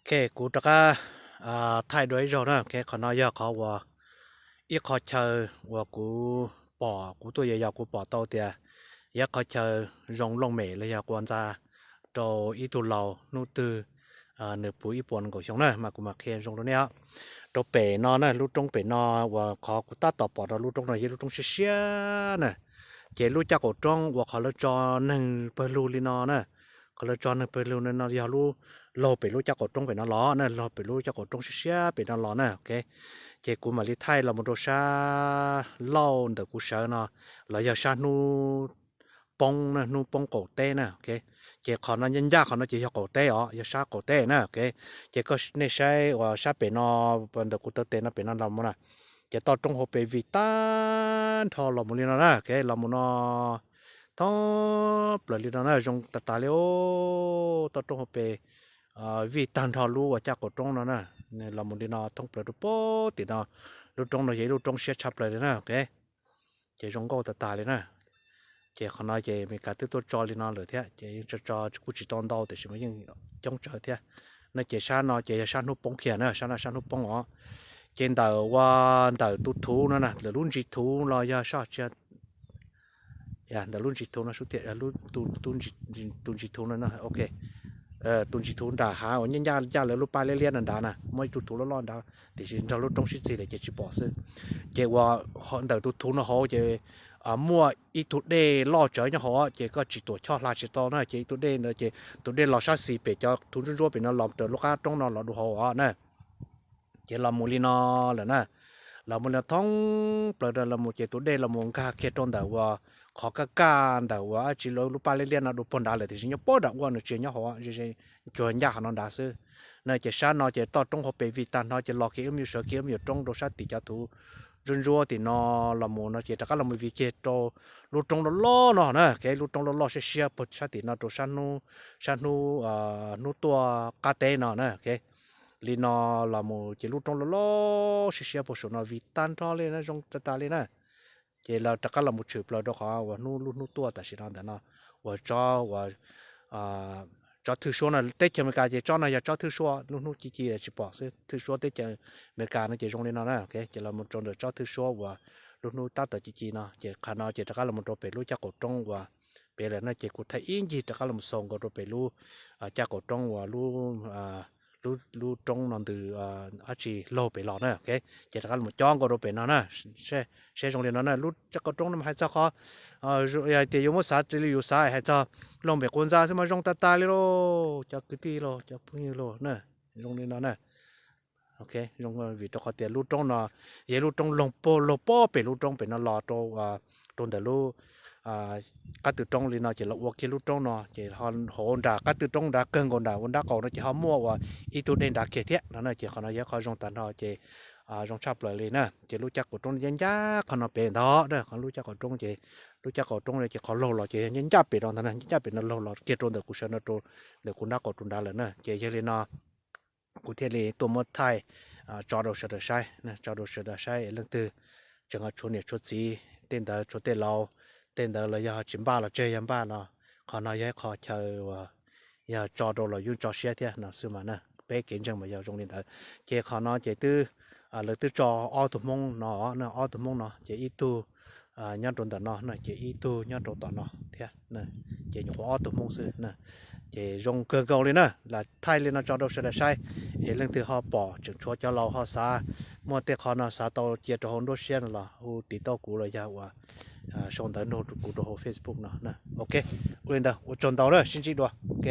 Ok, kuv rov qab thaij dua ib zaug na. Ok, qhov no yog qhov uas ib qho chaw uas kuv pom, kuv tuaj yos yos kuv pom tau tias yog ib qho chaw zoo looj mem los yog quas ntxa rau ib tug laus hnub twg nws puv ib puas nees nkaum xyoo na, mas kuv mam qhia zoo rau nej os. Rau pem no na, lub roob pem no uas qhov kuv tab tom pom rau lub roob no yog lub roob siab siab na. Ces lub caj qaum roob uas qhov lawv tso neeg pawg lug li no na, qhov lawv tso neeg pawg lug no yog lub, laug pem lub caj qaum roob pem no los na, laug pem lub caj qaum roob siab siab pem no los na. Ok, ces kuv mam li thaij los mus rau sab lauj ntawm kuv sawv no, los yog sab hnub poob na, hnub poob qaum teb na. Ok, ces qhov no ncaj ncaj qhov no ces yog qaum teb os, yog sab qaum teb na. Ok, ces koj nej saib uas sab pem no, ntawm kuv taw tes no pem no los mus na, ces toj roob hauv pes vij tag nrho los mus li no na. Ok, los mus no thoob plaws li no na, zoo tas tas li os. Toj roob hauv pes vij tag nrho lub uas caj qaum roob no na, los mus li no thoob plaws rau pem tim no. Lub roob no yog ib lub roob siab tshaj plaws li na. Ok, ces zoo nkauj tas tas li na. Ces qhov no ces Amelikas twb tuaj tso li no lawm thiab, ces yeej tso tso kuj tsis tau ntau tiam sis mas yeej coob tsawv thiab. No ces sab no ces yog sab hnub poob kiag na, sab no sab hnub poob os. Ces ntawm ua, ntawm tus thuv no na, ntawm lub ntsis thuv los yog sab, ntawm lub ntsis thuv no, tus ntsis thuv no, ok, tus ntsis thuv nram hav uas ncaj ncaj ncaj lawv lub paj liab liab no nrad na, muaj ib tug thuv loj loj nrad, tiam sis nrog lub roob sib txig lawm ces tsis pom xwb. Ces uas ntawm tus thuv no hauv ces muaj ib tug dej loj tsawv nyob hauv, ces koj tsis tuam choj hla tsis tau na, ces ib tug dej ntawd ces tus dej los sab xis pem cov thuv ntsuab ntsuab pem no los raws lub qab roob no los dua hauv os na. Ces los mus li no lawm na, los mus li no thoob plaws los mus ces tus dej los mus nkag kiag rau ntawm uas qhov kaj kaj ntawm uas dab tsi lub paj liab liab no dua puag nrad lawm, tiam sis nyob puag nram ua nws tsis nyob hauv, tsuas ncaj qhov no nrad xwb. No ces sab no ces toj roob hauv pes vij tag nrho ces los kiag ib me nyuam sawv kiag ib me nyuam roob rau sab tim cov thuv ntsuab ntsuab tim no los mus no ces rov qab los mus vij kiag rau lub roob loj loj no na, kev lub roob loj loj siab siab puag sab tim no rau sab hnub, sab hnub, hnub tuaj qab teb no na. Li no los mus ces lub roob loj loj siab siab puag saum no vij tag nrho li na, zoo tas tas li na. Ces lawv rov qab los mus tshwm plaws rau qhov uas hnub, lub hnub tuaj tam sim no ntawm no uas tsob, uas tsob thwj suab no, teb chaws Amelikas ces tsob no yog tsob thwj suab, lub hnub ci ci tsis pom xwb. Thwj suab teb chaws Amelikas no ces zoo li no na. Ces los mus rau ntawm tsob thwj suab uas lub hnub tab tom ci ci no ces qhov no ces rov qab los mus rau pem lub caj qaum roob uas pem lawm no ces kuv thaij ib ncig rov qab los mus xaus nkaus rau pem lub caj qaum roob uas lub, lub roob no ntws dab tsi laug pem los na. Ces rov qab los mus cob nkaus rau pem no na. Saib zoo li no na, lub caj qaum roob no mas hais txog qhov, yog hais tias yuav muab xav raws li yus xav hais txog looj mem quas ntxa xwb mas zoo tas tas li lauj cov kwv tij lauj cov phooj ywg lauj na. Zoo li no na. Vim rau qhov tias lub roob no yog lub roob laug pob pem lub roob pem no los rau, rau ntawm lub qab tw roob li no ces los ua kiag lub roob no ces hauv nram qab tw roob nrad kawg nkaus nram ua nrab qaum no ces ho muaj uas ib tug dej nrad kiag thiab no na. Ces qhov no yog qhov zoo tag nrho ces zoo tshaj plaws li na. Ces lub caj qaum roob ncaj ncaj qhov no pem ntag na, qhov lub caj qaum roob ces, lub caj qaum roob ces qhov laug los ces ncaj ncaj pem no ntag na, ncaj ncaj pem no laug los kiag rau ntawm kuv sawv no rau ntawm kuv nrab qaum rau nrad lawm na. Ces yog li no kuv thiaj li tuaj muab thaij tso rau sawv daws saib, tso rau sawv daws saib leej twg tseem tshuav niam tshuav txiv tej ntawd, tshuav tej laus tej ntawd los yog tsis npaj los tseg, yog npaj los qhov no yog ib qho chaw uas yog tso rau los yeej tso siab thiab no xwb mas na. Peb kev ntseeg mas yog zoo li ntawd. Ces qhov no ces twb, lawv twb tso ob tug hmoob no, ob tug hmoob no ces ib tug nyob rau ntawm no na, ces ib tug nyob rau tom no thiab, ces nyuam qhuav ob tug hmoob xwb na. Ces zoo kawg nkaus li na, lam thaij li no tso rau sawv daws saib, es leej twg ho pom tseem tshuav cov laus ho xav muaj tej qho no xav tau cia rau hauv nruab siab no los hu tiv tauj kuv los yog uas sau ntawv nug kuv rau hauv Facebook no. Ok, ua li ntawd ua tsaug ntau na, sib ntsib dua. Ok.